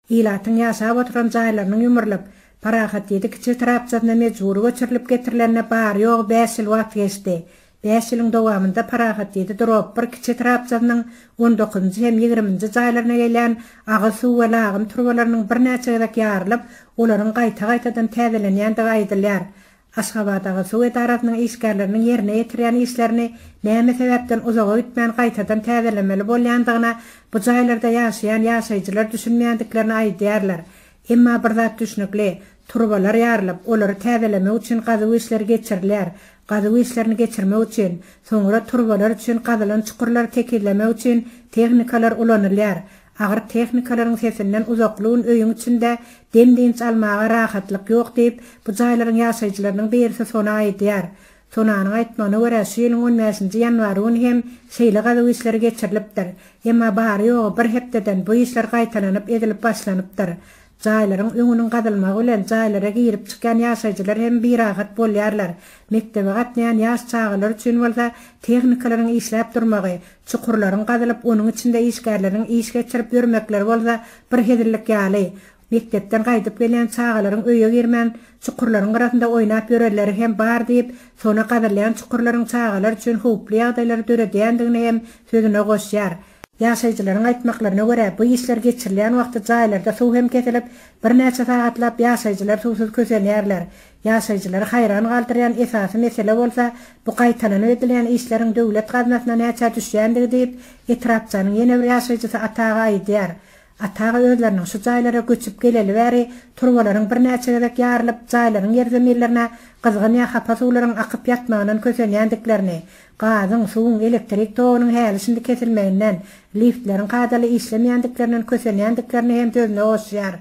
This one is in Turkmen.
Ilatyň ýaşap oturan jaýlarynyň ýumrulyp, Parahat ýedi kiçi etrapçasyna mejbury göçürilip getirilenine bary-ýogy bäş ýyl wagt geçdi. Bäş ýylyň dowamynda Parahat ýedi drop bir kiçi etrapçasynyň on dokuzynjy hem ýigriminji jaýlaryna gelýän agyz suw we lagym turbalarynyň birnäçe gezek ýarylyp, olaryň gaýta-gaýtadan täzelenýändigi aýdylýar. Aşgabatagyzsuw edarasynyň işgärleriniň ýerine ýetirýän işlerini näme sebäpden uzaga gitmän gaýtadan täzelemeli bolýandygyna bu jaýlarda ýaşaýan ýaşaýjylar düşünmeýändiklerini aýdýarlar. Emma bir zat düşnükli, turbalar ýarylyp, olary täzelemek üçin gazuw işleri geçirilýär. Gazuw işlerini geçirmek üçin, soňra turbalar üçin gazylan çukurlary tekizlemek üçin tehnikalar ulanylýar. Agyr tehnikalaryň sesinden uzakly gün öýüň içinde dem-dynç almaga rahatlyk ýok diýip, bu jaýlaryň ýaşaýjylarynyň birisi Sona aýdýar. Sonanyň aýtmagyna görä, şu ýylyň on bäşinji ýanwary güni hem şeýle gazuw işleri geçirilipdir. Emma bary-ýogy bir hepdeden bu işler gaýtalanyp edilip başlanypdyr. Jaýlaryň öňüniň gazylmagy bilen jaýlara girip-çykýan ýaşaýjylar hem birahat bolýarlar. Mekdebe gatnaýan ýaş çagalar üçin bolsa tehnikalaryň işläp durmagy, çukurlaryň gazylyp, onuň içinde işgärleriň iş geçirip ýörmekleri bolsa bir hezillik ýaly. Mekdepden gaýdyp gelýän çagalaryň öýe girmän, çukurlaryň gyrasynda oýnap ýörenleri hem bar diýip, Sona gazylýan çukurlaryň çagalar üçin howply ýagdaýlary döredýändigini hem sözüne goşýar. Ýaşaýjylaryň aýtmaklaryna görä, bu işler geçirilýän wagty jaýlarda suw hem kesilip, birnäçe sagatlap ýaşaýjylar suwsuz kösenýärler. Ýaşaýjylary haýran galdyrýan esasy mesele bolsa, bu gaýtalanyp edilýän işleriň döwlet gaznasyna näçä düşýändigi diýip, etrapçanyň ýene bir ýaşaýjysy Ata aga aýdýar. Ata aga özleriniň şu jaýlara göçüp geleli bäri turbalaryň birnäçe gezek ýarylyp, jaýlaryň ýerzeminlerine gyzgyn ýa hapa suwlaryň akyp ýatmagyndan kösenýändiklerini, gazyň, suwuň, elektrik togunyň häli-şindi kesilmeginden, liftleriň kadaly işlemeýändiklerinden kösenýändiklerini hem sözüne goşýar.